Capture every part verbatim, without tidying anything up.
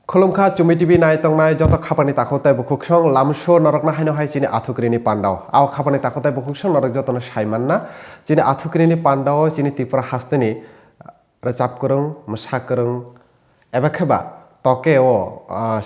Khulumkha Chumi T V nai tongnai joto khapani takhuk tei bukhuksong lamso norokno haino hai chini athukrini pandao. Ao khapani takhuk tei bukhuksong norok jotono sai manna. Chini athukrini pandao chini Tripura hasteni rwchap kwrwng, mwsa kwrwng, eba khe ba toke o, ah,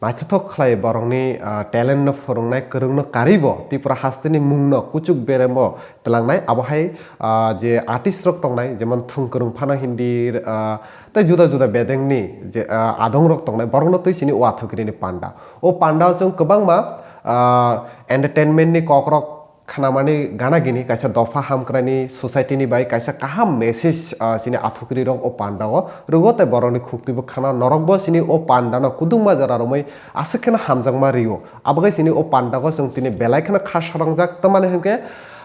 naithothok khlai borokni, ah, talent no phwrwngnai kwrwngno karwi bo Tripura hasteni mungno kuchuk beremo twlangnai. Abo hai, ah, je artist rok tongnai, jemon Thung Kwrwng phano hindi, ah, tei juda juda bedengni je, ah, adong rok tongnai, borokno twi sini o athukrini panda. O panda chwng kwbangma, ah, entertainment ni kokrok khnamani gana gini kaisa dopha hamkraini society ni bai kaisa kaham message, ah, chini athukri rok o panda o rwgo tei borokni khukti bo khana norok bo chini o panda no kudungma jora romwi aswk kheno hamjakma rio. Abo khe chini o panda o chwng tini belai kheno kha sorongjak, tamani hwnkhe,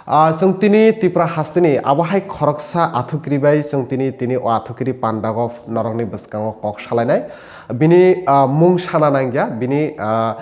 ah, chwng tini Tripura hasteni abo hai khoroksa athukri bai chwng tini, tini o athukri panda o norokni bwskango kok salainai. Bini, ah, mung sana nangya, bini, ah,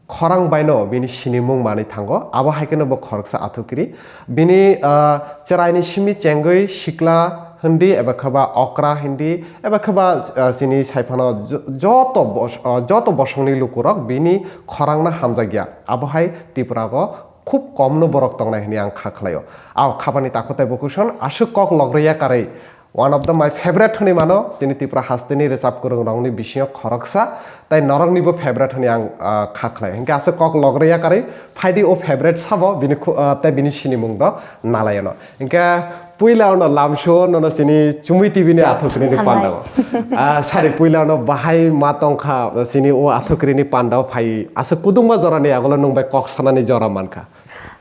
khorang baino bini sinimung manwi thango, abo hai kheno bo khoroksa athukiri. Bini, ah, chwraini simi chengwi sikla hindi, eba khe ba okra hindi, eba khe ba, ah, chini sai phano jo-, joto bos-, ah, joto bosongni lukurok bini khorangno hamjakya. Abo hai Tripura o khub komno borok tongnai hwnwi ang kha khlaio. Ao khapani takhuk tei bukhuksong aswk kok logriya karwi. One of the my favorite hwnwi mano, chini Tripura hasteni rwchap kwrwng rokni bisingo khoroksa, tei noroknibo favorite hwnwi ang, ah, kha khlai. Hinkhe aswk kok logriya karwi, phaidi o favorite sabo bini khu-, ah, tei bini sinimung do nalaiono. Hinkhe puila ono lamsio nono chini Chumi T V ni athukrini Hambai. Pandao. Ah, sorry, puila ono bahai ma tongkha chini o athukrini pandao phai aswk kudungma jorani agulo nwng bai kok sanani jora mankha.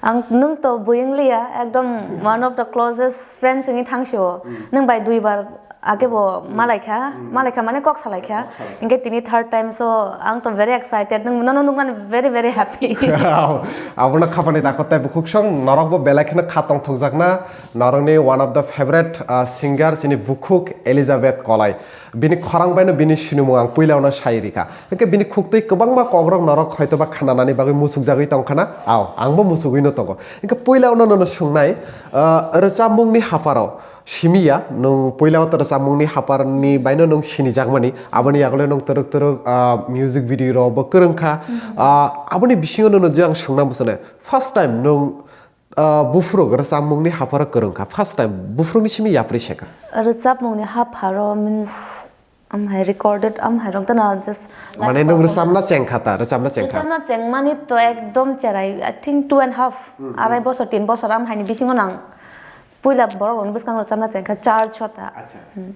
Ang nwng to buing liya, ekdom one of the closest friends wngwi thangsi o. Nwng bai dui bar age bo malai kha, malai kha mane kok salai kha. Kok salai kha. Hinkhe tini third time, so ang to very excited. Nwng, nono nukmani very, very happy. Abono khapani takhuk tei bukhuksong norok bo belai kheno kha tongthokjakna. Norokni one of the favorite, ah, singer chini bukhuk Elizabeth Kolai. Bini khorang baino bini sinimung ang puila ono sai rikha. Hinkhe bini khuktwi kwbangma kokrok norok hoitoba khananani bagwi musukjagwi tongkhana. Ao, angbo musugwino tongo. Hinkhe puila ono nono swngnai, ah, rwchapmungni hapharo simi ya, nwng puila o rwchapmungni hapharni baino nwng sinijakmani, aboni yagulo nwng twrwk twrwk, ah, music video rokbo kwrwngkha. Ah, aboni bisingo nono je ang swngna muchunai, first time nwng Ah, buphuruk rwchapmungni hapharo kwrwngkha. First time buphurukni simi yapri sekha. Rwchapmungni hapharo means, amhai recorded, amhai rok dana just like Mane nwng performance. Rwchapna chengkha ta, rwchapna chengkha. Rwchapna chengmani to ekdom cherai, I think two and half, arai bosor, tin bosor amhaini bisingo nang puila borok rokni bwskango rwchapna chengkha char chota. Acha. Hmm.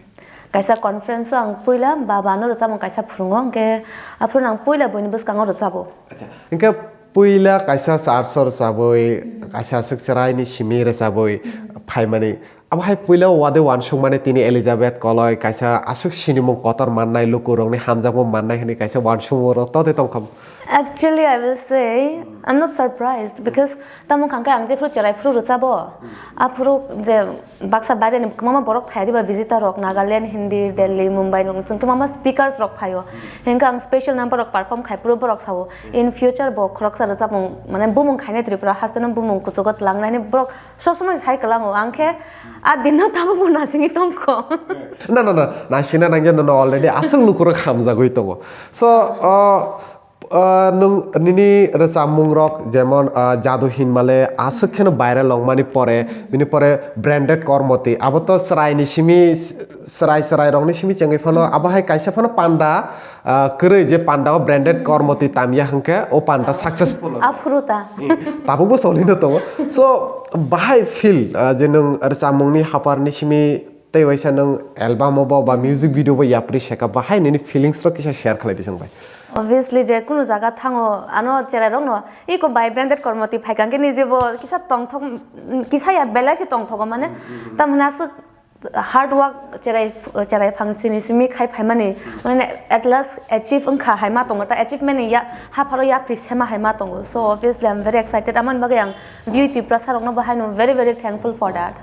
Kaisa conference o ang puila baba no rwchapmung kaisa phwrwngo, hinkhe aphuru nang puila buini bwskango rwchabo. Acha. Hinkhe puila kaisa church o rwchabwi, kaisa aswk chwraini simi rwchabwi phaimani. Abo hai puila wade uansukmani tini Elizabeth Koloi kaisa aswk sinimung kotor mannai, lukurokni hamjakmung mannai hwnwi kaisa uansukmung rok totwi tongkha. Actually, I will say, I'm not surprised because tamo khangkhe ang jephru cherai phru rwchabo, aphuru je baksa baireni kwbangma borok phai diba visitor rok, Nagaland, Hindi, Delhi, Mumbai rok, chwng kwbangma speakers rok phaio. Hinkhe ang special number rok perform khai phuru borok sao, in future bo khoroksa rwchapmung, mane bumung khainai Tripura hasteno bumung kuchugo twlangnani borok sob somoi sai kwlango. Ang khe a dinno tabukbo nasingwi tongkho. Na, na, na, nasingna nangya nono already aswk lukurok hamjagwi tongo. So, uh, Ah, nwng nini rwchapmung rok jemon, ah, Jadu Hinmale aswk kheno viral wngmani pore, bini pore Branded Kormoti, abo to chwraini simi, chwrai chwrai rokni simi chengwi phano, abo hai kaisa phano panda, ah, kwrwi je panda o Branded Kormoti tamya hwnkhe o panda successful. Aphuru ta. Tabukbo solino tongo. So, bahai feel, ah, je nwng rwchapmungni hapharni simi tei waisa nwng album o bo ba music video bo yapri seka, bahai nini feelings rok kisa share khlai di chwng bai. Obviously, je kunu jaga thango, ano cherai rok no, iko bai Branded Kormoti phaikha hwnkhe nije bo kisa tongthok, kisa ya belai se tongthogo mane, tamni aswk hard work cherai, cherai phang sini simi khai phaimani, mane at last achieve wngkha hai ma tongo, ta achievement ni ya, hapharo yapri sema hai ma tongo. So obviously, I'm very excited, amoni bagwi ang Beauty Prasa rok no bo haino very, very thankful for that.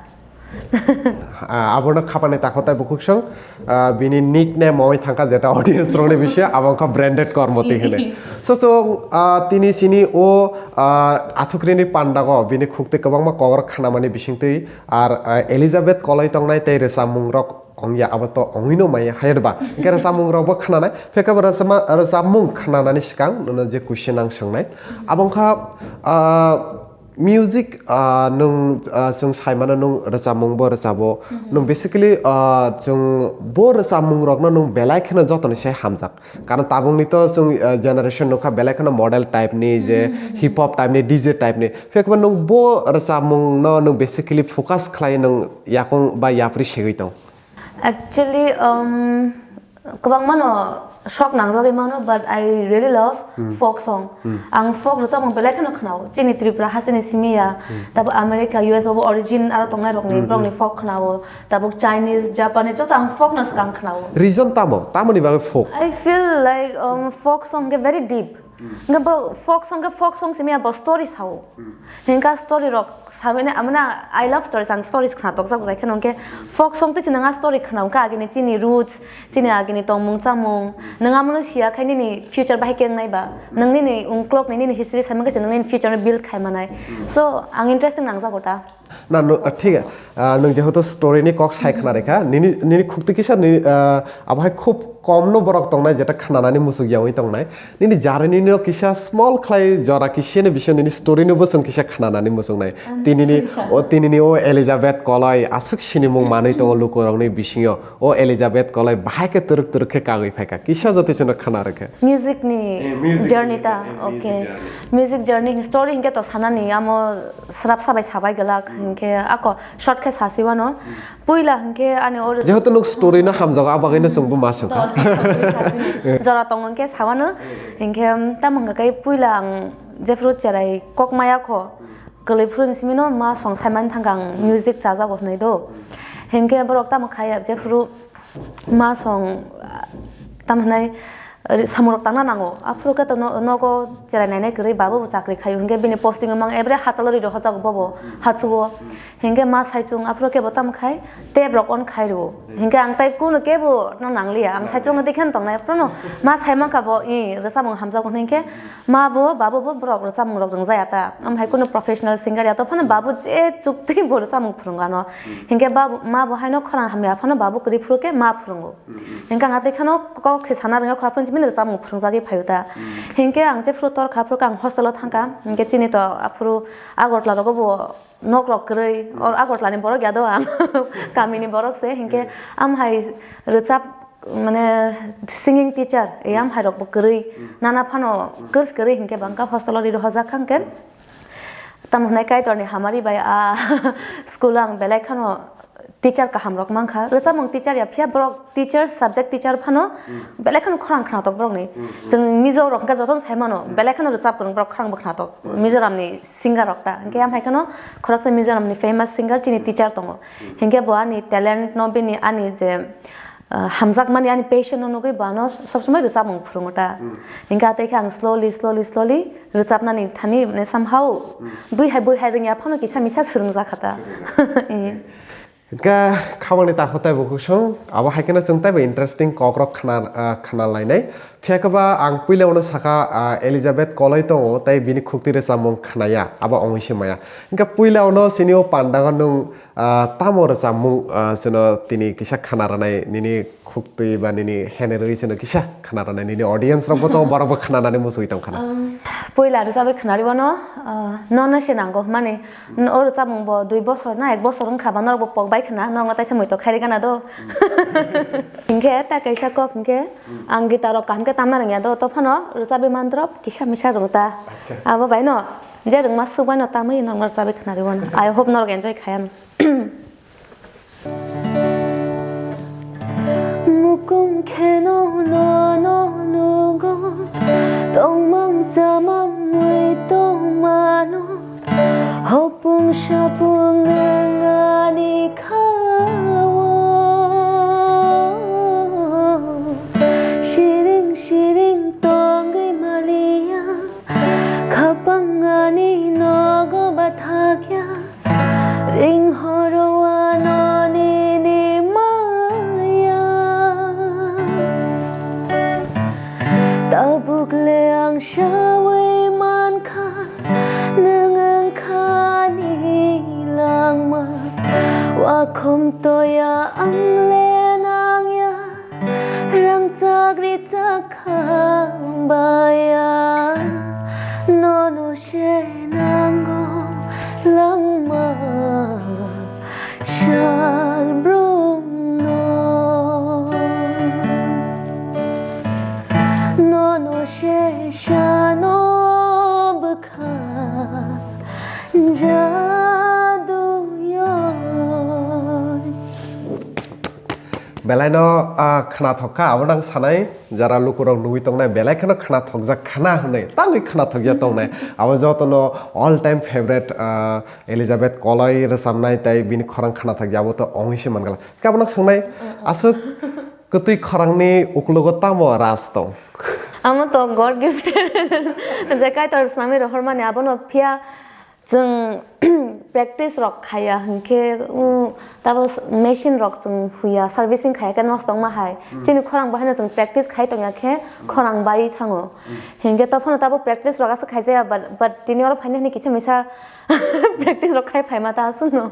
Ah, abono khapani takhuk tei bukhuksong, ah, bini nickname oi thangkha jeta audience rokni bisingo, abo wngkha Branded Kormoti hinwi. So, so, ah, tini sini o, ah, athukrini pandago bini khuktwi kwbangma kokrok khanamani bisingtwi ar, ah, Elizabeth Koloi tongnai tei rwchapmung rok Ongya abo to ongwino maya hayar ba. Hingke rwchapmung rok bo khnanai. Phekhe bo rwchapma-, rwchapmung khnanani swkang nono je question ang swngnai. Abo wngkha, ah, music, ah, nwng, ah, chwng sai mano nwng rwchapmung bo rwchabo. Nwng basically, ah, chwng bo rwchapmung rokno nwng belai kheno jotoni sai hamjak. Karon tabukni to chwng, ah, generation nukha belai kheno model type ni je hip hop type ni, D J type ni. Phekhe bo nwng bo rwchapmung no nwng basically focus khlai nwng yakung ba yapri segwi tong. Actually, um, kwbangmano sok nangjagwi mano, but I really love folk song. Ang folk rwchapmung belai kheno khnao. Chini Tripura hasteni simi ya, tabuk America, U S bobo origin aro tongnai rokni, borokni folk khnao. Tabuk Chinese, Japanese, joto ang folk no swkang khnao. Reason tamo? Tamoni bagwi folk? I feel like, um, folk song ke very deep. Hingke bo folk song ke folk song simi ya bo story sao. Hingke story rok samina amina I love stories, ang stories khna tokjak bwsai kheno hingke folk song twi sinanga story khna hingke agini chini roots, chini agini tongmung chamung, nwng amono siya khai nini future bahai keng nai ba, nwng nini ungklok ni nini history saimang khe se nwng nini future no build khai manai. So ang interesting nangjago ta. Na, no, ah, thik, ah, nwng jehetu story ni kok sai khna rikha, nini, nini khukti kisa ni, ah, abo hai khub kom no borok tongnai jeta khnanani musuk yawi tongnai. Nini jarani no kisa small khlai jora kisa ni bisingo nini story no bo chwng kisa khnanani musuk nai. Tinini, o tinini o Elizabeth Koloi aswk sinimung manwi tongo lukurokni bisingo. O Elizabeth Koloi bahai khe twrwk twrwk khe kagwi phaikha. Kisa jotoi chwngno khna rwkhe. Music ni journey ta, okay. Music journey ni story hinkhe to sanani amo srapsa bai sabai gwlak hinkhe ako short khe sasi wano. Puila hinkhe ani o jehetu nuk story no hamjago, a bagwi no chwngbo ma swngkha. Jora tong hinkhe sawano. Hinkhe tamo hwnkha khe puila ang jephru cherai kok maya kho. Kwlwi phuru ni simi no ma song sai mani thangkha ang music chajago hinwi do. Hinkhe borok tamo khai ya jephru ma song, ah, tamo hinai, ah, samung rok tangna nango. Aphuru khe to no-, nogo cherai nainai kwrwi babu bo chakri khaio hinkhe bini posting o mang ebre hachalo ri rohorjago bobo hachugo. Hinkhe ma saichung aphuru khe bo tamo khai tep rok on khai rwo. Hinkhe ang tai kuno kebo no nangliya. Ang saichung no dekhe no tongnai aphuru no ma sai mankha bo i rwchapmung hamjago hinkhe ma bo babu bo borok rwchapmung rok rwngjaya ta. Am hai kuno professional singer ya to phano babu je chukti bo rwchapmung phwrwngano. Hinkhe babu ma bo haino khorang hamya phano babu kwrwi phuru khe ma phwrwngo. Hinkhe ang atwi kheno kok se sana rwngya kho aphuru bini rwchapmung phwrwngjagwi phaio ta. Hinkhe ang jephuru tor kha aphuru khe ang hostel o thangkha. Hinkhe chini to aphuru Agartala rogo bo nok rok kwrwi, or Agartala ni borok ya do ang, kami ni borok se, hinkhe am hai rwchap, mane singing teacher, e am hai rok bo kwrwi, nana phano kwrwi kwrwi hinkhe bangkha hostel o ri rohorjak kha hinkhe, tamo hwnai Kaitor ni hamari bai a school o ang belai khano teacher kaham rok mankha, rwchapmung teacher ya phiya borok teacher, subject teacher phano belai khano khorang khnatok borok ni, chwng Mizo rok hinkhe jotono sai mano belai khano rwchap kwrwng borok khorang bo khnatok Mizoram ni singer rok ta. Hinkhe amhai kheno khoroksa Mizoram ni famous singer chini teacher tongo. Hinkhe bo ani talent no bini ani je, ah, hamjakmani ani passion no nugwi bo ano sob somoi rwchapmung phwrwngo ta. Hinkhe atwi khe ang slowly, slowly, slowly rwchapnani thani mane somehow bui hai bui hai rwngya phano kisa misa swrwngjakha ta. Swrwngjakha. Hinkhe khabangni takhuk taibo kusung, abo hai kheno chwng taibo interesting kokrok khna, ah, khna lainai. Phiya khe ba ang puila uno sakha, ah, Elizabeth Koloi tongo, tei bini khukti rwchapmung khnaya, abo ongwi se maya. Hinkhe puila uno chini o pandago nwng, ah, tamo rwchapmung, ah, chwngno tini kisa khna rwnai, nini khukti ba nini henerwi chwngno kisa khna rwnai, nini audience rokbo tongo, borokbo khnanani muchungwi tong khana. Um, puila rwchapwi khnari bono, ah, nono se nango, mani N-, o rwchapmung bo dui bosor na ek bosor wngkha ba norok bo pok bai khna, norok no taisa muitok khairi gana do. Hinkhe ta kaisa kok hinkhe ang guitar rok kaham khe tamna rwngya do, to phano rwchapwi mandrop kisa misa rwng ta. Acha. Abo bai no je rwngma swk bai no tamwi norok rwchapwi khnari bono. I hope norok enjoy khaya no. Mukung kheno nono nugo, tongmang chamang mui tongmano, hopung sapung wng ani kha-o. Siring siring tongwi maliya, khapang ani nogo bathakya. Ring horo ano nini maya. Tabuk le ang sawi mankha, nwng wngkha ani langma. Wakhum toya ang le Ritsa khambaya, nono se nango langma sal brumno. Nono se sano bwkha jadu yoi. Belaino, ah, khnathok kha, abo nang sanai, jara lukurok nugwi tongnai, belai kheno khnathokjak khna hwnwi, tangwi khnathokjak tongnai. Abo jotono all time favorite, ah, Elizabeth Koloi rwchapnai tei bini khorang khnathokya, abo to ongwi se mangala. Khe abo nang swngnai, aswk kwtwi khorangni uklogo tamo ras tong? Amo to God gifted. Je Kaitor swnamwi rohormani abono phiya. Chwng practice rok khaiya hinkhe, um, tabo machine rok chwng huya, servicing khaiya khe nosto wngma hai. Chini khorang bo haino chwng practice khai tongya khe khorang bai thango. Hinkhe tophano tabo practice rok aswk khaijaya, but, but tini oro phaina hini kisa misa practice rok khai phaima ta aswkno.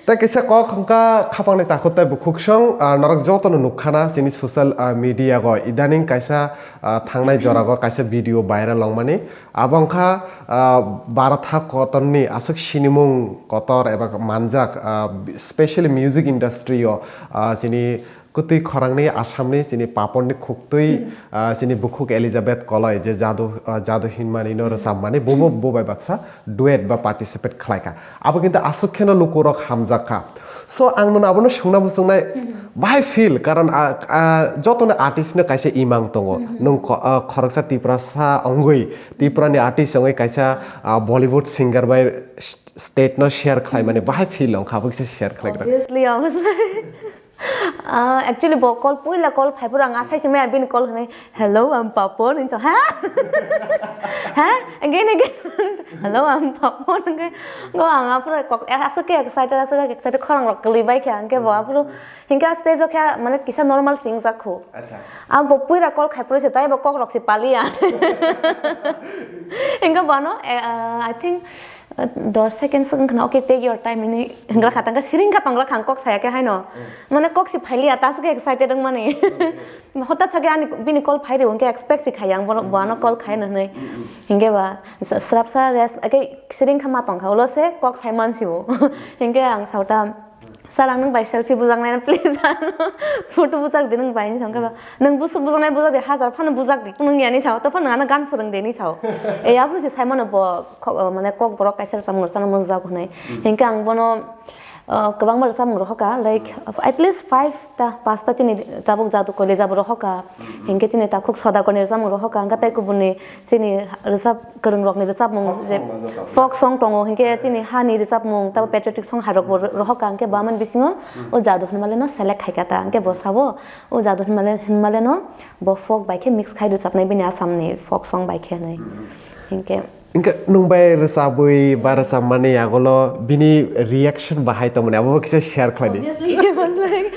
Tei kaisa kok hwnkha khapangni takhuk tei bukhuksong, ah, norok jotono nukkhana chini social, ah, media go. Idaning kaisa, ah, thangnai jorago kaisa video viral wngmani. Abo wngkha, ah, Bharatha Kotorni aswk sinimung kotor eba manjak, ah, specially music industry o, ah, chini kwtwi khorangni Assamni chini Paporni khuktwi, ah, chini bukhuk Elizabeth Koloi je jadu, ah, jadu hinmani no rwchapmani bobo bo bai baksa duet ba participate khlaikha. Abo kintu aswk kheno lukurok hamjakha. So ang nono abono swngna muchungnai, bahai feel, karon, ah, ah, jotono artist no kaisa imang tongo. Nwng ko-, ah, khoroksa Tiprasa wngwi, Tiprani artist wngwi kaisa, ah, Bollywood singer bai st-, stage no share khlaimani bahai feel wngkha, abo kisa share khlaigra. Obviously, obviously. Ah, actually, bo call, puila call phai phuru ang asai se maya bini call hwnwi, "Hello, I'm Papon," hinwi sa, "Ha? Ha?" Again, again. "Hello, I'm Papon," hwnkhe go ang aphuru kok, eh, aswk khe excited, aswk khe excited, khorang rok kwlwi bai khe, hwnkhe bo aphuru, hinkhe stage o khe, mane, kisa normal sing jak khu. Acha. Ang bo puila call khai phuru se, tai bo kok rok se paliya. Hinkhe bono, eh, ah, I think, dos seconds wngkha na, "Okay, take your time," hinwi hwngra kha, tangkha siring kha tongra kha, ang kok saya khe haino. Mane kok si phailiya, ta se khe excited wngmani. Hotat sa khe ani, bini call phai rio, hwnkhe expect si khaiya ang, bono, bo ano call khai na hwnwi. Hinkhe ba, s-, srapsa rest, ake siring kha ma tongkha, ulo se kok sai man sio. Hinkhe ang sauta, "Sir, ang nwng bai selfie bujaknai na, please, ano photo bujak di nwng bai," hinwi sa, hwnkhe ba, "Nwng busuk bujaknai bujak di, hajar phano bujak di, nwng yani sao, to phano ano gan phwrwng di," hinwi sao. E, aphuru se sai mano bo, kho-, mane, kokborok kaisa rwchapmung rwchapna muchung jago hwnwi. Hinkhe ang bono, uh, kwbangma rwchapmung rohoka, like, at least five ta, pasta chini tabuk jadu kole jabo rohoka. Hinkhe chini takhuk Sodakorni rwchapmung rohoka, hwnkhe tei kubunni chini rwchap kwrwng rokni rwchapmung je folk song tongo, hinkhe chini hani rwchapmung, tabo patriotic song hai rokbo ro-, rohoka, hwnkhe bo amoni bisingo o jadu hinmale no select khaika ta, hwnkhe bo sabo o jadu hinmale, hinmale no bo folk bai khe mix khai rwchapnai bini Assamni folk song bai khe hinwi. Hinkhe Hinkhe nwng bai rwchabwi ba rwchapmani yagulo bini reaction bahai tongmani abo kisa share khlai di. Obviously, he was like,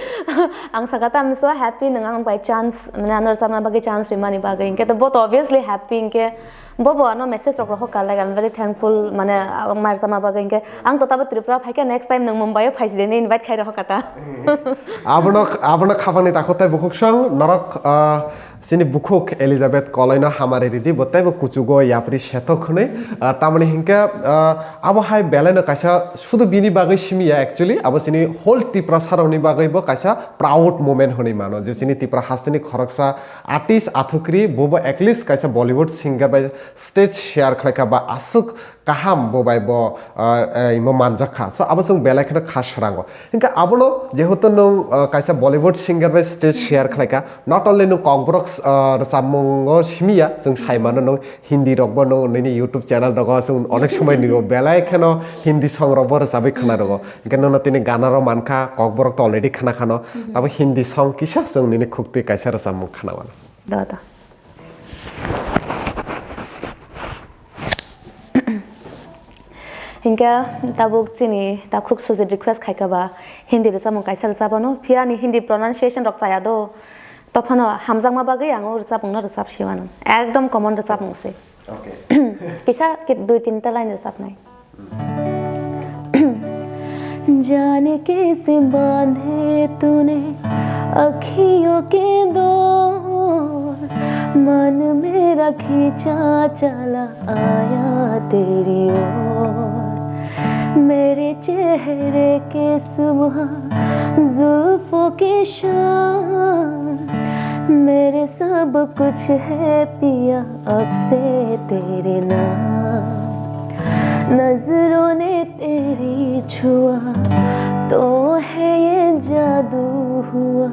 ang saka ta, "I'm so happy nwng ang bai chance, mane, ano rwchapna bagwi chance rimani bagwi." Hinkhe to bo to obviously happy, hinkhe bo bo ano message rok rohor ka, like, "I'm very thankful, mane, ang mai rwchapma bagwi." Hinkhe ang to tabo Tripura phaikhe, next time nwng Mumbai o phaisi de, invite khai rohor ka ta. Abono, abono khapangni takhuk tei bukhuk song norok, ah, Chini bukhuk Elizabeth Koloino hamari ridi, bo teibo kuchugo yapri sethok hwnwi. Ah, tamoni hinkhe, ah, abo hai belaino kaisa sudu bini bagwi simi ya actually, abo chini whole Tiprasarokni bagwibo kaisa proud moment hwnwi mano, je chini Tipra hasteni khoroksa artist athukri, bobo at least kaisa Bollywood singer bai stage share khlaikha ba aswk kaham bo bai bo, ah, eh, imo manjak kha. So, abo chwng belai kheno kha srango. Hinkhe abono jehetu nwng, ah, kaisa Bollywood singer bai stage share khlai kha, not only nwng Kokborok, ah, rwchapmungo simi ya, chwng sai mano nwng Hindi rokbo nwng nini YouTube channel rogo chwng onek somoi nugo, belai kheno Hindi song rokbo rwchabwi khna rogo. Hinkhe nwngno tini gana rok man kha, Kokborok to already khna khano, tabo Hindi song kisa chwng nini khukti kaisa rwchapmung khna mano. Da, da. Hinkhe tabuk chini takhuk Sujit request khaikha ba Hindi rwchapmung kaisa rwchapano, phiya ni Hindi pronunciation rok chaya do. Tophano hamjakma bagwi ang o rwchapmung no rwchap siwano. Ekdom common rwchapmung se. Okay. Kisa ki dui tinta line rwchapnai. जाने कैसे बांधे तूने अखियों के दो मन मेरा खींचा चला आया तेरी ओर। मेरे चेहरे के सुबह जुल्फों के शाम, मेरे सब कुछ है पिया अब से तेरे नाम। नजरों ने तेरी छुआ तो है ये जादू हुआ,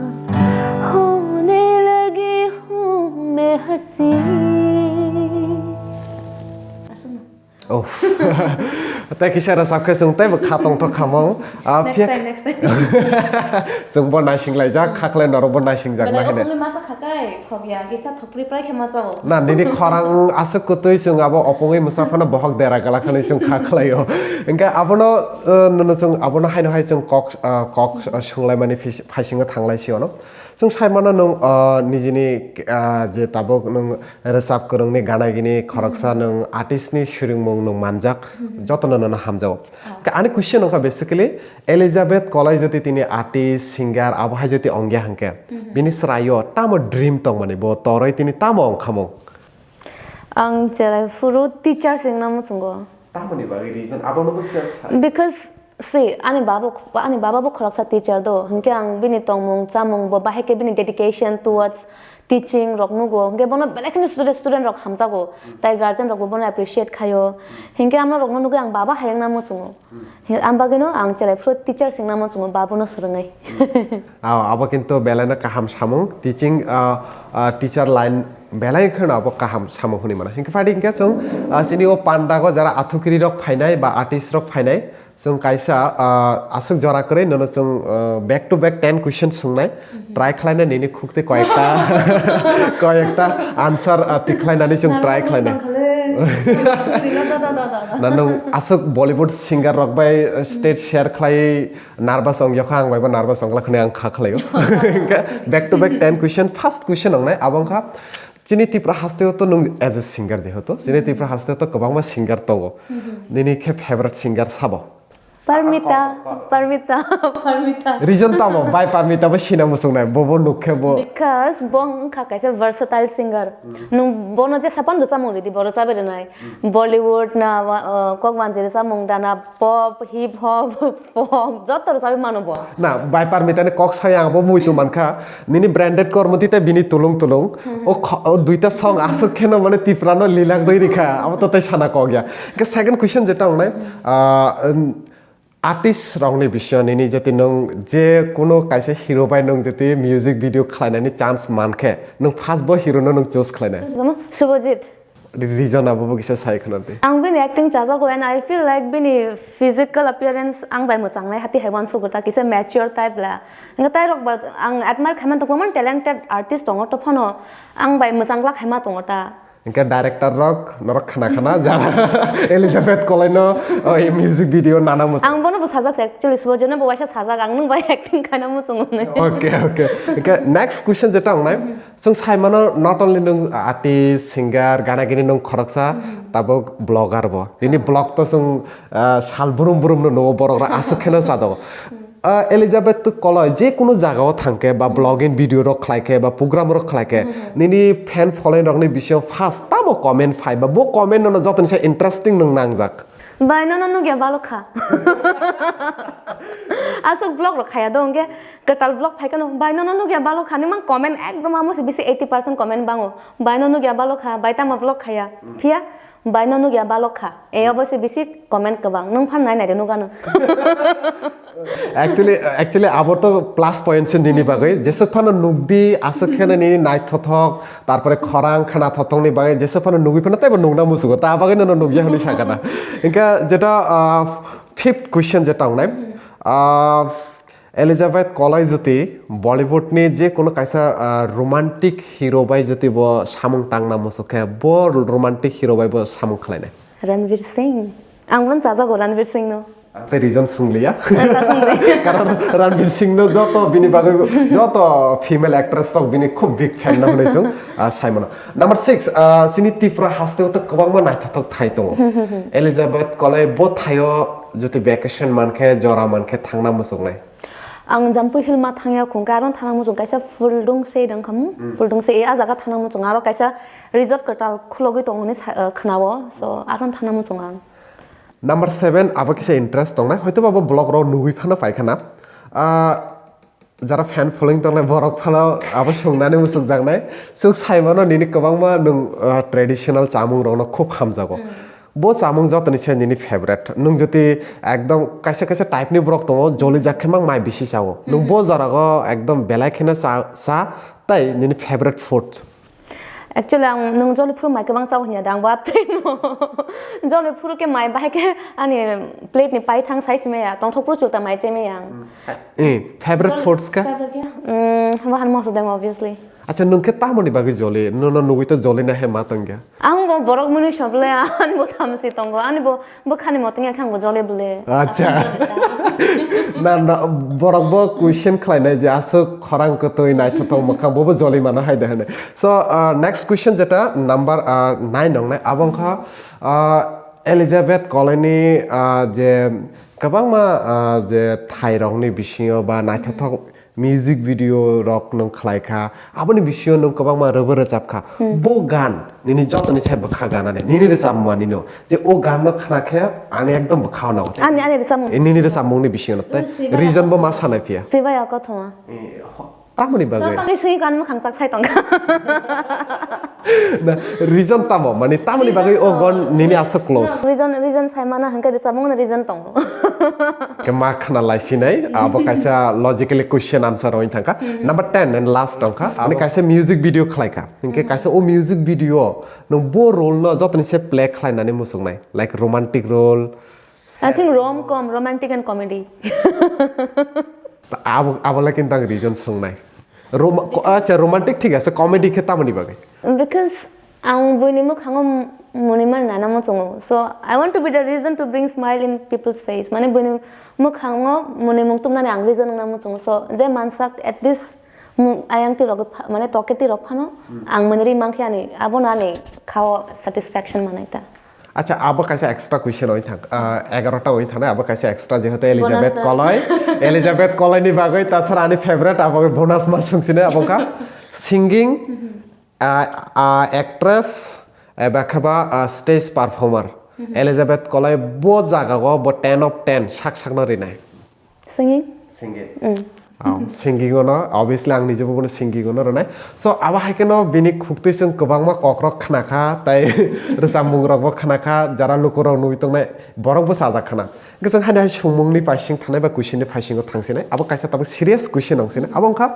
होने लगी हूँ मैं हंसी। Oh. Tei kisa rwchap khe chwng teibo kha tongthok khamung. Ah, Next phiya time, next time. Chwng bo naising laijak, kha khlai norok bo naising jak Belai na hene. Okolwi masa kha kai, thok ya, kisa thok pri prai khe ma chao. Na, nini khorang aswk kwtwi chwng abo opungwi mwsa phano bohok dera gala khanwi chwng kha khlaio. Hwnkhe abono, uh, nono chwng abono haino hai chwng kok, uh, kok, uh, swnglaimani phis-, phaisingo thanglai sio no. Chwng sai mano nwng, uh, nijini, uh, je tabuk nwng rwchap kwrwngni gana gini khoroksa nwng artist ni swrwngmung nwng manjak, jotono nono hamjao. Khe ani question wngkha basically, Elizabeth Kolai jodi tini artist, singer, abo hai jodi ongya hwnkhe, bini chwraio tamo dream tongmani, bo toroi tini tamo ongkhamung? Ang cherai phuru teacher se wngna muchungo. Tamoni bagwi reason? Abono bo kisa sa. Because, see, ani baba, ani baba bo khoroksa teacher do, hwnkhe ang bini tongmung, chamung bo bahai khe bini dedication towards teaching rok nugo, hwnkhe bono belai kheno student, student rok hamjago, tai guardian rok bo bono appreciate khaio, hwnkhe amno rokno nugwi ang baba hai wngna muchungo. Hi-, ang bagwino ang cherai phuru teacher se wngna muchungo, babuno swrwngwi. Ah, abo kintu belaino kaham samung, teaching, ah, ah, teacher line belai kheno abo kaham samung hwnwi mano. Hinkhe phaidi hinkhe chwng, ah, chini o pandago jara athukiri rok phainai ba artist rok phainai, chwng kaisa, ah, aswk jora kwrwi nono chwng, ah, back to back ten questions swngnai. Try khlaina nini khukti koyekta, koyekta answer, ah, tik khlainani chwng try khlainai. Na nwng aswk Bollywood singer rok bai, ah, stage share khlai nervous ong yokha, ang bai bo nervous ong lakha ang kha khlaio. Hwnkhe back to back ten questions. First question wngnai, abo wngkha, chini Tripura hasteo to nwng as a singer jehetu, chini Tripura hasteo to kwbangma singer tongo. Nini khe favorite singer sabo? Parmita, Parmita, Parmita. Reason tamo bai Parmita bo sina muchungnai, bo bo nukkhe bo. Because bo wngkha kaisa versatile singer. Nwng bono jesa phano rwchapmung ridi, bo rwchabai rwnai. Bollywood na, uh, kok manjari rwchapmung dana, pop, hip hop, folk, joto rwchapwi mano bo. Na, bai Parmita ni kok saya ang bo muitu mankha. Nini branded kormo tei bini tulung tulung. O kho-, o duita song aswk kheno mane Tiprano lilak doi rikha. Abo to tei sana kok ya. Ke second question jeta wngnai, ah, um, artist rokni bisingo nini jeti nwng je kuno kaisa hero bai nwng jeti music video khlainani chance mankhe, nwng first bo hero no nwng choose khlainai? Subhajit. Reason abo bo kisa sai khna di. Ang bini acting chajago and I feel like bini physical appearance ang bai mwchangnai, hati hai uansukgo ta kisa mature type la. Hwnkhe tai rok ba ang admire khaima tongo, man talented artist tongo, to phano ang bai mwchang glak khaima tongo ta. Hwnkhe director rok norok khna khna jara Elizabeth Kolai no, oh, music video nana mwchang. Ang bono bo sajak se, actually, Subhajit no bo waisa sajak, ang nwng bai acting khaina muchungo nai. Okay, okay. Hwnkhe next question jeta wngnai. Chwng sai mano, not only nwng artist, singer, gana gini nwng khoroksa, tabuk blogger bo. Nini blog to chwng, ah, sal brum brum no nugo, borok rok aswk kheno chajago. Ah, Elizabeth to Koloi je kunu jagao thangkhe ba blogging video rok khlaikhe ba program rok khlaikhe, nini fan following rokni bisingo first tamo comment phai ba bo comment no jotoni se interesting nwng nangjak? Bai nono nugya balo kha. Aswk vlog rok khaya do hwnkhe kwtal vlog phai kano, bai nono nugya balo kha, nima comment ekdom amo se bisi eighty percent comment bango, bai no nugya balo kha, bai tamo vlog khaya. Phiya bai no nugya balo kha, e obo se bisi comment kwbang, nwng phan nai nai de nugano. Actually, actually, abo to plus point se nini bagwi. Jeswk phano nukdi, aswk kheno nini naithothok, tarpore khorang khana thothokni bagwi, jeswk phano nugwi phano teibo nukna musugo, ta bagwi nono nukya hwnwi sakha na. Hwnkhe jeta, ah, fifth question jeta wngnai. Ah, Elizabeth Koloi jodi Bollywood ni je kono kaisa, ah, romantic hero bai jodi bo samung tangna musuk khe, bo romantic hero bai bo samung khlainai? Ranveer Singh. Ang bono chajago Ranveer Singh no. Ang tei reason swngliya. Ang ta swngliya. Karon Ranveer Singh no joto bini bagwi, joto female actress rok bini khub big fan no hwnwi chwng, ah, sai mano. Number six, ah, chini Tripura haste o to kwbangma naithothok thai tongo. Elizabeth Koloi bo thaio jodi vacation mankhe, jora mankhe thangna muchungnai? Ang Jampui Hill ma thangya khung khe, aro thana muchung kaisa Phuldung se dang khamu. Phuldung se, e, a jaga thana muchung, aro kaisa resort kwtal khulogwi tongo hinwi sa-, eh, khwnao. So, aro thana muchung ang. Number seven, abo kisa interest tongnai. Hoito ba bo vlog rok nugwi phano paikhana. Ah, jara fan following tongnai borok phano abo songnani muchukjaknai. Chwng saimano nini kwbangma nwng, ah, traditional chamung rokno khub hamjago. Bo chamung jotoni se nini favorite. Nwng jodi ekdom kaisa kaisa type ni borok tongo, joli jak khe mang mai bisi chao. Nwng bo jorago ekdom belai kheno cha, cha, tai nini favorite food. Actually, ang nwng joli phuru mai kwbang chao hinya da, ang bo atwi no. Joli phuru khe mai bahai khe ani plate ni paithang sai simi ya, tongthok phuru chulta mai chemi yang. Eh, favorite foods ka? Favorite ya? Mm, bo han moso dem, obviously. Acha, nwng khe tamoni bagwi joli? Nono nugwi to joli na he ma tongya. Ang bo borok mwnwi soble, ani bo thamsi tongo, ani bo bwkhani motong ya khe ang bo jole bole. Acha. Na, na, borok bo question khlainai je aswk khorang kwtwi naithothok mwkhang, bo bo joli mano hai de hwnwi. So, uh, next question jeta number, uh, nine nongnai, abo wngkha, uh, Elizabeth Colony, uh, je kwbangma, uh, je thairokni bisingo ba naithothok music video rok nwng khlai kha, aboni bisingo nwng kwbangma rwbo rwchap kha. Bo gan nini jotoni se bwkha ganani, nini rwchapmani no, je o gan no khna khe ani ekdom bwkha o nago. Ani, ani rwchapmung. Eh, nini rwchapmungni bisingo no tei reason bo ma sanai phiya. Sibai ya kothoma. Eh, ho-, tamoni bagwi. Tamoni sui gan mwkhang chak sai tong kha. Na, reason tamo? Mani tamoni bagwi o gon nini aswk close? Reason, reason sai mana hwnkhe rwchapmung no reason tongo. Khe ma khna lai sinai, abo kaisa logically question answer oi thangkha. Number ten and last tongkha. Ani kaisa music video khlai kha. Hinkhe kaisa o music video nwng bo role no jotoni se play khlai nani muchungnai. Like romantic role. I think rom-com, romantic and comedy. Abo, abo le kintu ang reason sungnai. Rom-, ko-, acha, romantic thik ase, comedy khe tamoni bagwi? Because ang buini mwkhango m-, mwnwi mani nana muchungo. So, I want to be the reason to bring smile in people's face. Mane buini mwkhango mwnwi mung tubnani ang reason wngna muchungo. So, je mansak at least mu-, ayang tirok pha-, mane toke tirok phano ang mwnwi ri mankhe ani, abono ani khao satisfaction manai ta. Acha, abo kaisa extra question oi thang, ah, egarota oi thangnai, abo kaisa extra, jehetu Elizabeth Koloi, Elizabeth Koloi ni bagwi tasara ani favorite, abo bonus ma sungsine abo ka singing, ah, ah, actress, eba kheba, ah, stage performer. Elizabeth Koloi bo jaga o bo ten of ten sak sak no rinai. Singing? Singing. Mm. Oh, singing ono, obviously ang nijebo bono singing ono rwnai. So, abo hai kheno bini khuktwi chwng kwbangma kokrok khna kha, tai rwchapmung rokbo khna kha, jara lukurok nugwi tongnai, borokbo chajak khna. Hwnkhe chwng haino hai songmungni paising thanai ba question ni paisingo thangsinai, abo kaisa tabuk serious question wngsinai. Abo wngkha,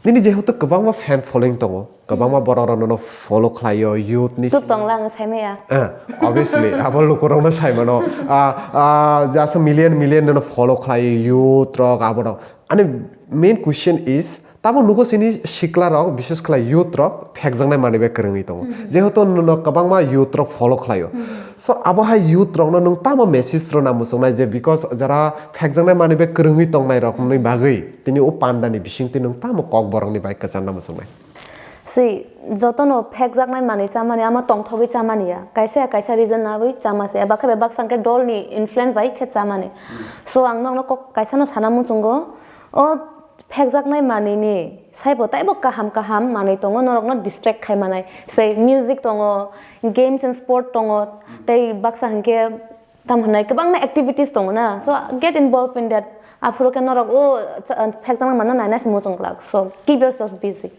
nini jehetu kwbangma fan following tongo, kwbangma borok rok nono follow khlaio, youth ni. Tuk tongla ang saimaya. Eh, obviously, abo lukurokno saimano. Ah, ah, just a million, million nono follow khlaio, youth rok, abo rok. Ani main question is, tamo nugo sini sikla rok, bishes khlai youth rok, phekjaknai manwi bai kwrwngwi tongo. Jehetu nono kwbangma youth rok follow khlaio. So, abo hai youth rokno nwng tamo message rwna muchungnai je, because jara phekjaknai manwi bai kwrwngwi tongnai rokni bagwi, tini o panda ni bisingtwi nwng tamo kok borokni bai kwcharna muchungnai? Si, jotono phekjaknai manwi chamani, ama tongthogwi chamani ya. Kaisa ya kaisa reason nawi chama se. Eba khe bebak sangkhe dolni influence bai khe chamani. So, ang nokno kok kaisano sana muchungo, o phekjaknai manwini saibo taibo kaham kaham manwi tongo, norokno distract khai manai. Sei music tongo, games and sport tongo, tei baksa hinkhe Tamo hwnwi kwbangma activities tongo na, so get involved in that. Aphuru khe norok o cha-, phekjaknai manna naina se muchung glak, so keep yourself busy.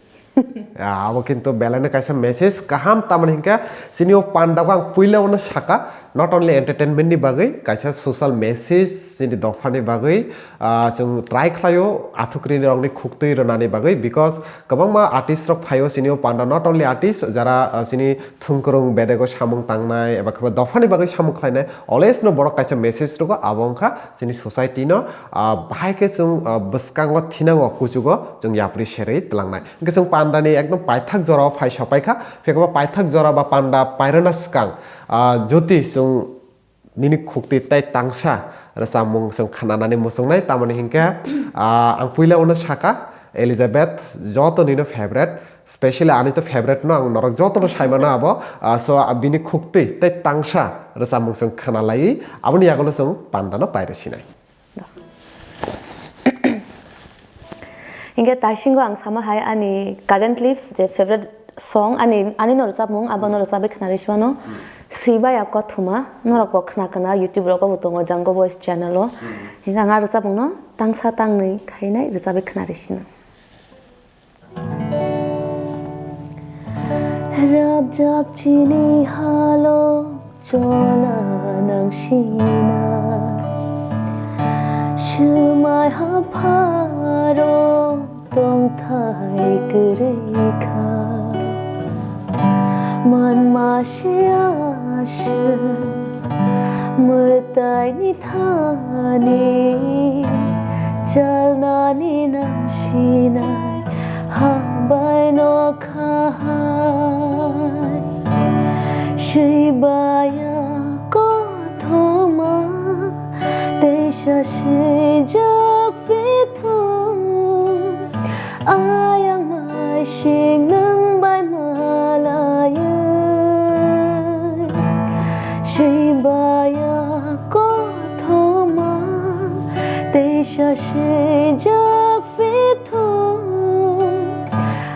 Ya, abo kintu belaino kaisa message kaham, tamoni hinkhe chini o pandao ang puila ono saka, not only entertainment ni bagwi, kaisa social message chini dophani bagwi, ah, chwng try khlaio, athukri rokni khuktwi rwnani bagwi, because kwbangma artist rok phaio chini o panda, not only artist, jara, ah, chini thwngkwrwng bedego samung tangnai eba khe dophani bagwi samung khlainai, always no borok kaisa message rwgo, abo wngkha chini society no, ah, bahai khe chwng, ah, bwskango thinango kuchugo chwng yapri serwi twlangnai. Hwnkhe chwng panda ni ekdom paithak jora o phai sopai kha, phiya khe bo paithak jora ba panda pairwna swkang, ah, jyoti chwng nini khuktwi tei tangsa rwchapmung chwng khnanani muchungnai, tamoni hinkhe, ah, ang puila uno saka, Elizabeth, joto nino favorite, specially ani to favorite no, ang norok joto no saimano abo, ah, so, ah, bini khuktwi tei tangsa rwchapmung chwng khnalaiwi aboni yagulo chwng pandano pairwi sinai. Do. Hinkhe taisingo ang sama hai ani currently je favorite song ani, ani no rwchapmung, abo no rwchapwi khna rwisi mano. Swibaya kothoma, norok bo khna khna YouTube rogo bo tongo, Jango Voice channel o. Hinkhe ang a rwchapmung no tangsa tangni khainai rwchapwi khna rwisi no. Rabjak chini halo chona nangsina. Swmai hapharo tongthai kwrwi kha. Manma se aswk mwtaini thani chalnani nangsinai habai no kha hai. Swibaya kothoma teisa swijak pithung ayang maising nwng bai malaiwi. Swibaya kothoma teisa swijak pithung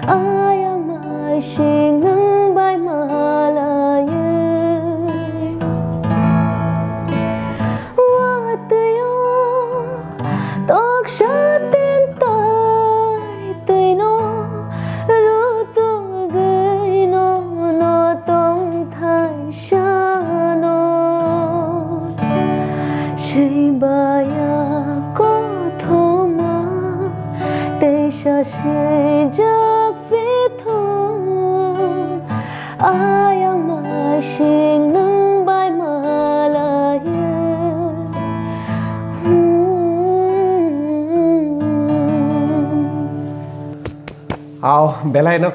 ayang maising nwng bai malaiwi. Watwi o toksa tintai twino rutugwi no no tongthai sano. Swibaya kothoma teisa swijak pithung ayang maising nwng bai malaiwi. Aw, belai no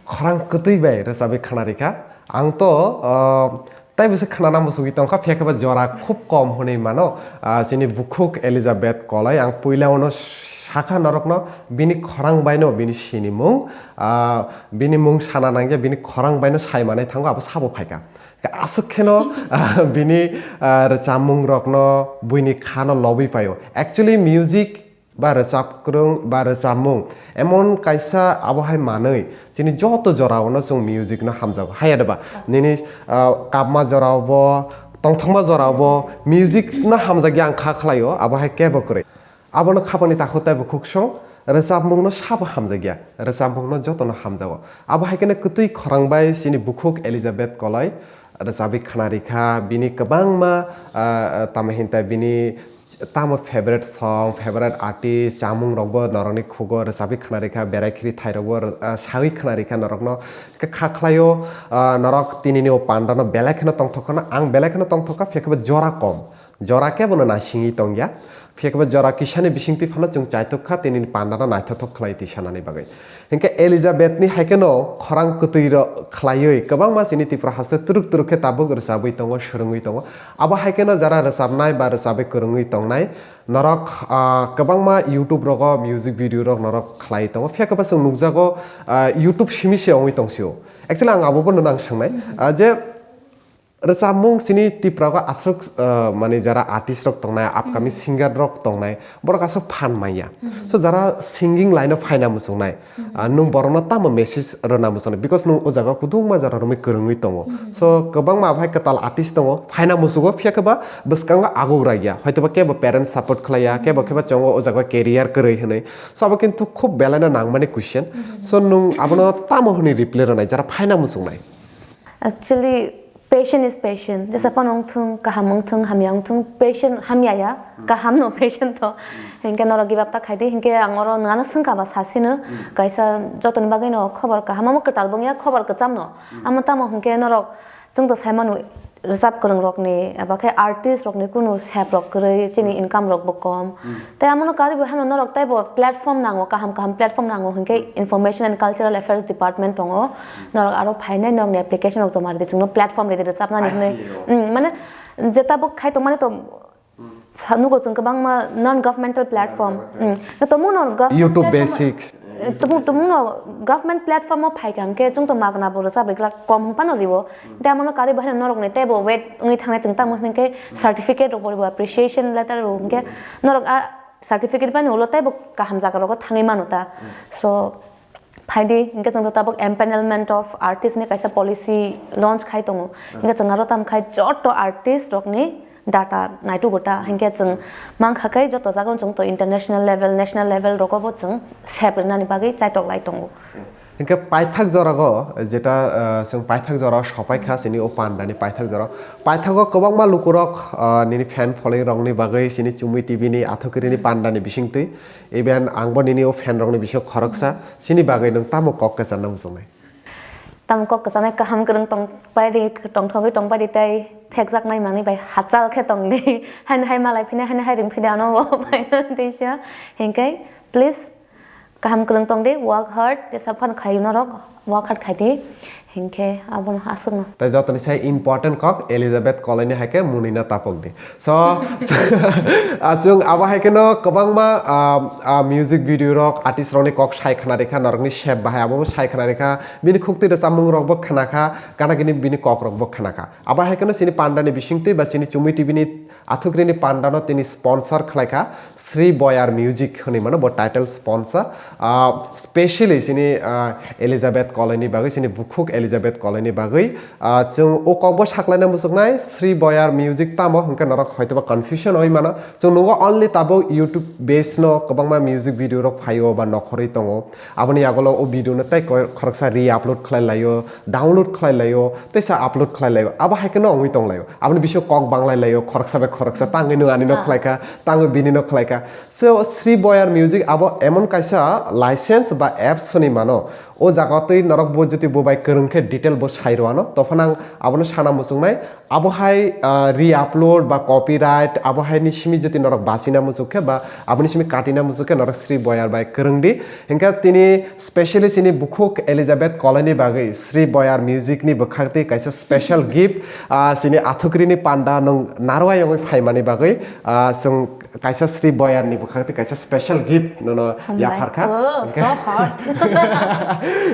khorang kwtwi bai rwchapwi khna rikha. Ang to, ah, tai bwswk khna nang bwswgwi tongkha, phiya khe ba jora khub kom hwnwi mano. Ah, chini bukhuk Elizabeth Kolai, ang puila uno sakha norokno bini khorang baino bini sinimung, ah, bini mung sana nangya, bini khorang baino sai manai thango, abo sabo phaikha. Aswk kheno, ah, bini, ah, rwchapmung rokno buini khano lobwi paio. Actually, music ba rwchap kwrwng ba rwchapmung emon kaisa abo hai manwi chini joto jorao no chwng music no hamjago, haya de ba? Nini, ah, kapma jorao bo, tongthokma jorao bo music no hamjakya ang kha khlaio, abo hai kebo kwrwi. Abono khapani takhuk tei bukhuk song rwchapmung no sabo hamjakya, rwchapmung no joto no hamjago. Abo hai kheno kwtwi khorang bai chini bukhuk Elizabeth Kolai rwchapwi khna rikha, bini kwbangma, ah, tamo hintai bini tamo favorite song, favorite artist, chamung rokbo norokni khugo rwchapwi khna rikha, berai khiri thai rokbo, ah, sawi khna rikha norokno. Khe kha khlaio, ah, norok tinini o panda no belai kheno tongthok khna, ang belai kheno tongthok kha, phiya khe bo jora kom. Jora kebo no naisingwi tongya. Phiya khe bo jora kisani bisingtwi phano chwng chaitok kha, tinini panda no naithothok khlai twi sanani bagwi. Hinkhe Elizabeth ni hai kheno khorang kwtwi rok khlaiwi kwbangma chini Tripura haste turuk turuk khe tabuk rwchabwi tongo, swrwngwi tongo. Abo hai kheno jara rwchabnai ba rwchabwi kwrwngwi tongnai norok, ah, kwbangma YouTube rogo music video rok norok khlai tongo. Phiya khe bo chwng nukjago, ah, YouTube simi se wngwi tongsio. Actually ang abo bono nang swngnai, ah, je rwchapmung chini Tripura o aswk, ah, mani jara artist rok tongnai, upcoming singer rok tongnai, borok aswk phan manya. So jara singing line o phaina muchungnai, ah, nwng borokno tamo message rwna muchungnai? Because nwng o jaga kwbangma jora romwi kwrwngwi tongo. So kwbangma abo hai kwtal artist tongo, phaina muchungo, phiya khe ba bwskango aguk raiya. Hoitoba kebo parents support khlaiya, kebo khe ba chongo o jaga career kwrwi hwnwi. So abo kintu khub belaino nangmani question. So nwng abono tamo hwnwi reply rwnai jara phaina muchungnai? Actually, patient is patient. Jesa phano wngthung, kaham wngthung, hamya wngthung, patient hamya ya, kaham no patient to. Hinkhe norok give up ta khai di, hinkhe ang oro nwngano swngkha ba sasino, kaisa jotoni bagwi no khobor kaham, amo kwtal bwngya, khobor kwcham no. Amo tamo hinkhe norok, chwng to sai manu, rwchap kwrwng rokni, eba khe artist rokni kunu sep rok kwrwi, chini income rok bo kom. Tei amono karwi bo hano norok teibo platform nango, kaham kaham platform nango, hinkhe Information and Cultural Affairs Department tongo. Norok aro phainai norokni application rok joma rwdi, chwngno platform rwdi rwchapnani hwnwi. Mm, mane je tabuk khai tongmani to sa-, nugo chwng kwbangma non governmental platform. Mm. No tongmung no gov-, YouTube platform, Basics. Eh, tongmung, tongmung no government platform o phaikha hwnkhe chwng to magna bo rwchap rwgwlak kom hwnphano rwo. Tei amono karwi bo haino norokni teibo wait wngwi thangnai chwng tamo hwnkhe certificate rok bo rwo, appreciation letter rwo hwnkhe norok a Certificate bani ulo teibo kaham jaga rogo thangwi mano ta. So phaidi, hinkhe chwng to tabuk empanelment of artist ni kaisa policy launch khai tongo. Hinkhe chwng aro tam khai joto artist rokni data naitugo ta. Hinkhe chwng mankha khe joto jaga chwng to international level, national level rogo bo chwng sep rwnani bagwi chaitok lai tongo. Hinkhe paithak jorago jeta, ah, chwng paithak jora sopai kha chini o pandani paithak jora. Paithago kwbangma lukurok, ah, nini fan following rokni bagwi chini Chumui T V ni Athukiri ni pandani bisingtwi. Even angbo nini o fan rokni bisingo khoroksa. Chini bagwi nwng tamo kok kwcharna muchungnai? Tamo kok kwcharnai, kaham kwrwng tong pai di, tongthogwi tong pai di tei phekjaknai manwi bai hachal khe tong di. Haino hai malai phina, haino hai ring phina ano bo bai tisa. Hinkhe please kaham kwrwng tong di, work hard, tesa phano khai norok, work hard khai di. Hinkhe abono aswkno. Tai jotoni sai important kok Elizabeth Colony hai khe munui no tapok di. So, achung abo hai kheno kwbangma, ah, ah, music video rok, artist rokni kok sai khna rikha, norokni sep bahai abo bo sai khna rikha, bini khuktwi rwchapmung rok bo khna kha, gana gini bini kok rok bo khna kha. Abo hai kheno chini pandani bisingtwi ba chini Chumui T V ni Athukiri ni pandano tini sponsor khlai kha Sri Boyar Music hwnwi mano bo title sponsor. Ah, specially chini, ah, Elizabeth Colony bagwi, chini bukhuk Elizabeth Colony bagwi. Ah, chwng o kokbo saklaina muchuknai, Sri Boyar Music tamo hwnkhe norok hoitoba confusion oi mano. Chwng nungo only tabuk YouTube base no kwbangma music video rok phaio ba nokhorwi tongo. Aboni yagulo o video no tei koi-, khoroksa re-upload khlai laio, download khlai laio, teisa upload khlai laio. Abo hai kheno wngwi tong laio. Aboni bisingo kok banglai laio, khoroksa bai khoroksa, tangwi nwng ani no khlai kha, tangwi bini no khlai kha. So, Sri Boyar Music abo emon kaisa license ba apps hwnwi mano. O jaga twi norok bo jodi bo bai kwrwng khe detail bo sai rw ano, tophan ang abono sana muchungnai. Abo hai, ah, re-upload ba copyright, abo hai ni simi jodi norok bachina muchuk khe ba aboni simi katina muchuk khe norok Sri Boyar bai kwrwng di. Hinkhe tini specially chini bukhuk Elizabeth Colony bagwi Sri Boyar Music ni bwkhak twi kaisa special gift, ah, chini Athukiri ni panda nwng narwai wngwi phaimani bagwi, ah, chwng kaisa Sri Boyar ni bwkhak twi kaisa special gift nono Hambai. Yaphar kha. Oh, hinkhe so hot.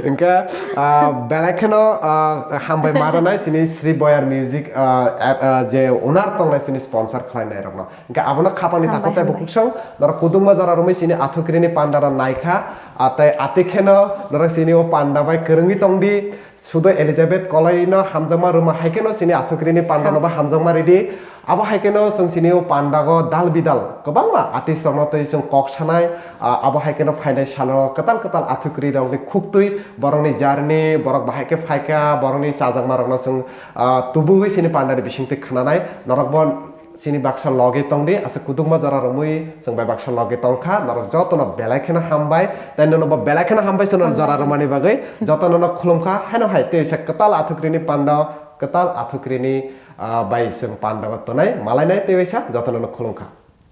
Hinkhe, ah, belai kheno, ah, hambai ma rwnai chini Sri Boyar Music, ah, app, ah, je owner tongnai chini sponsor khlainai rokno. Hinkhe abono khapangni Hambai, takhuk tei hambai. Bukhuk song norok kudungma jora romwi chini Athukiri ni panda rok naikha, ah, tei ati kheno norok chini o panda bai kwrwngwi tongdi. Sudo Elizabeth Colony no hamjakma rwma hai kheno chini Athukiri ni panda no bo hamjakma ridi. Abo hai kheno chwng chini o pandago dal bidal kwbangma artist rokno twi chwng kok sanai, ah, abo hai kheno phainai salo kwtal kwtal Athukiri rokni khuktwi borokni journey, borok bahai khe phaikha, borokni chajakma rokno chwng, ah, tubuwi chini pandani bisingtwi khwnanai. Norok bo chini baksa logi tongdi, asa kudukma jora romwi chwng bai baksa logi tongkha, norok jotono belai kheno hambai, tei nono bo belai kheno hambai se nono jora romani bagwi, jotono no khulumkha, haino hai tei se kwtal Athukiri ni pando, kwtal Athukiri ni, ah, bai chwng pando tonai, malainai tei waisa jotono no khulumkha.